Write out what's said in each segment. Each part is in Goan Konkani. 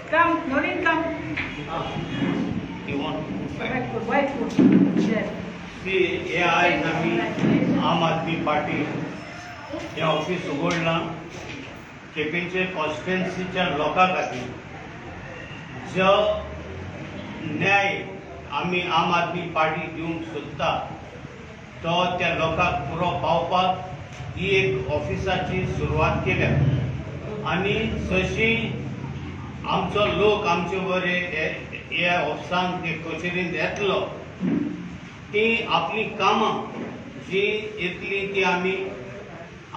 Come, Noreen, come. You want White coat, white coat. Yes. See, हे आयज आमी आम आदमी पार्टी हें ऑफीस उगडलां केपेंचे कॉन्स्टिट्युएन्सीच्या लोकां खातीर. जो न्याय आमी आम आदमी पार्टी दिवंक सोदता तो त्या लोकांक पुरो पावपाक ही एक ऑफिसाची सुरवात केल्या. आनी जशी आमचो लोक आमचे बरे ह्या ऑफिसांत, हे कचेरींत येतलो, ती आपली कामां जी येतली ती आमी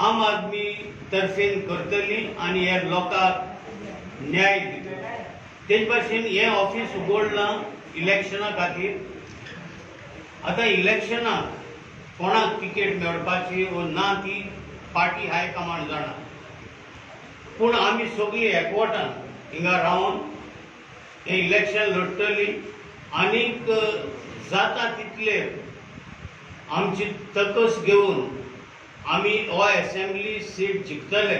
आम आदमी तर्फेन करतली आनी ह्या लोकांक न्याय दितली. तेच भाशेन हें ऑफीस उगडलां इलेक्शना खातीर. आतां इलेक्शनाक कोणाक तिकेट मेळपाची वो ना ती पार्टी हायकमांड जाणा, पूण आमी सगळीं एकवटान हिंगा रावन हें इलेक्शन लढटली आनीक जाता तितले आमची तकस घेवन आमी हो एसेंब्ली सीट जिखतले.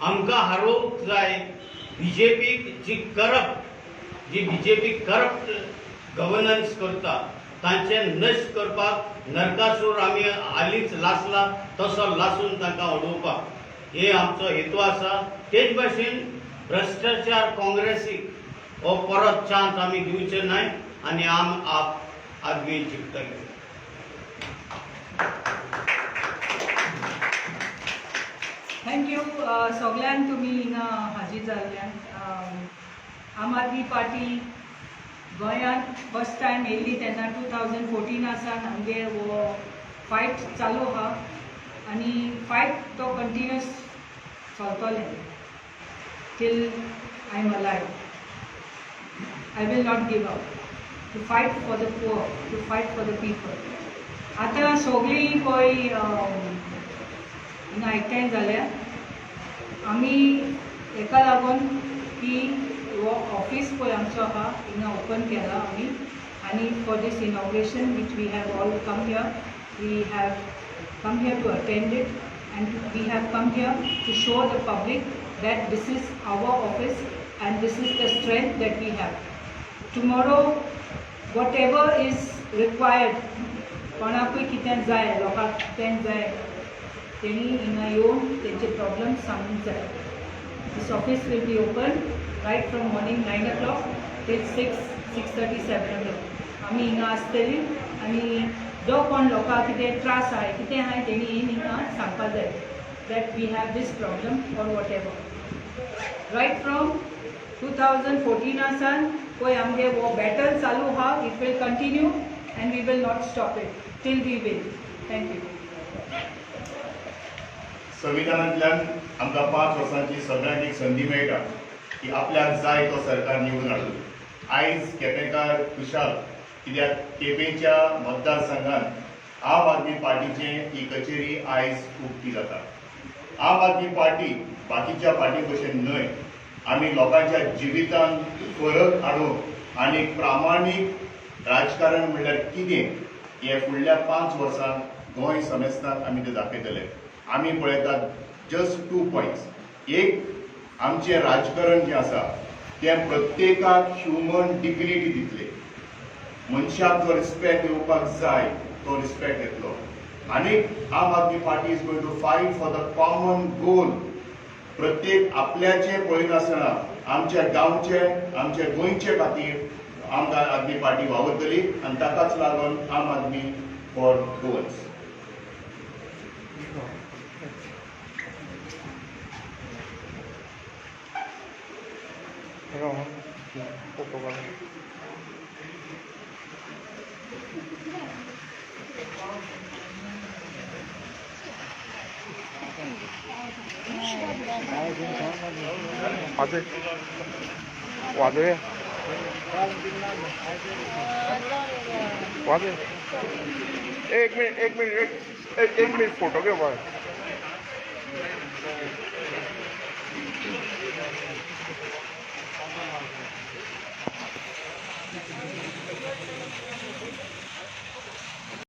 आमकां हारोवंक जाय बीजेपीक, जी बीजेपी करप्ट गव्हर्नन्स करता तांचें नश्ट करपाक. नरकासूर आमी हालींच लासला तसो लासून तांकां उडोवपाक हे आमचो हेतू आसा. तेच भाशेन भ्रश्टाचार काँग्रेसीक हो परत चान्स आमी दिवचे न्हय आनी आम आप आदमी जिखतले. Thank you सगल्यांक, तुमी हिंगा हाजीर जाल्ल्यान. आम आदमी पार्टी गोंयांत फर्स्ट टायम येयल्ली तेन्ना 2014 सावन आमगे हो फायट चालू आहा आनी फायट तो कंटिन्युअस चलतले till I am alive. I will not give up to fight for the poor, to fight for the people. आतां सगळीं पळय हिंगा एकठांय जाल्या आमी हेका लागून की हो ऑफीस पळय आमचो आहा, हिंगा ओपन केला आमी आनी for this inauguration which we have all come here, we have come here to attend it and we have come here to show the public that this is our office and this is the strength that we have. Tomorrow, whatever is required, कोणाकूय कितें जाय, लोकांक कितें जाय, तेणी हिंगा येवन तेंचे प्रॉब्लम सांगूंक जाय. This office will be open right from morning 9 o'clock till 6, 6:30, 7 o'clock. आमी हिंगा आसतली आनी जो कोण लोकांक कितें त्रास आहाय, कितें आहाय, तेणी येवन हिंगा सांगपा जाय that we have this problem or whatever. Right from 2014 सावन पळय आमगे हो बॅटल चालू आहा. It will continue and we will not stop it till we win. Thank you. संविधानांतल्यान आमकां 5 वर्सांची सगळ्यांक एक संदी मेळटा की आपल्याक जाय तो सरकार निवडून हाडून. आयज केपेंकार खुशाल कित्याक केपेंच्या मतदारसंघात आम आदमी पार्टीचें ही कचेरी आयज उक्ती जाता. आम आदमी पार्टी बाकीच्या पार्टी भशेन न्हय. आमी लोकांच्या जिवितांत फरक हाडूंक आनी प्रामाणीक राजकारण म्हणल्यार कितें हें फुडल्या 5 वर्सांत गोंय समेस्तांक आमी तें दाखयतले. आमी पळयतात जस्ट टू पॉयंट्स. एक, आमचें राजकारण जें आसा तें प्रत्येकाक ह्युमन डिग्निटी दितले. मनशाक जो रिस्पेक्ट येवपाक जाय तो रिस्पेक्ट येतलो. आनी आम Aadmi party is going to fight for the common goal. प्रत्येक आपल्याचे पळयनासतना आमच्या गांवचे, आमच्या गोंयचे खातीर आम आदमी पार्टी वावुरतली आनी ताकाच लागून आम आदमी फॉर गोवन्स. फोटो काढून. वाजय वाजय वाजय. एक मिनिट, एक मिनिट, एक एक मिनिट, फोटो घेवपा.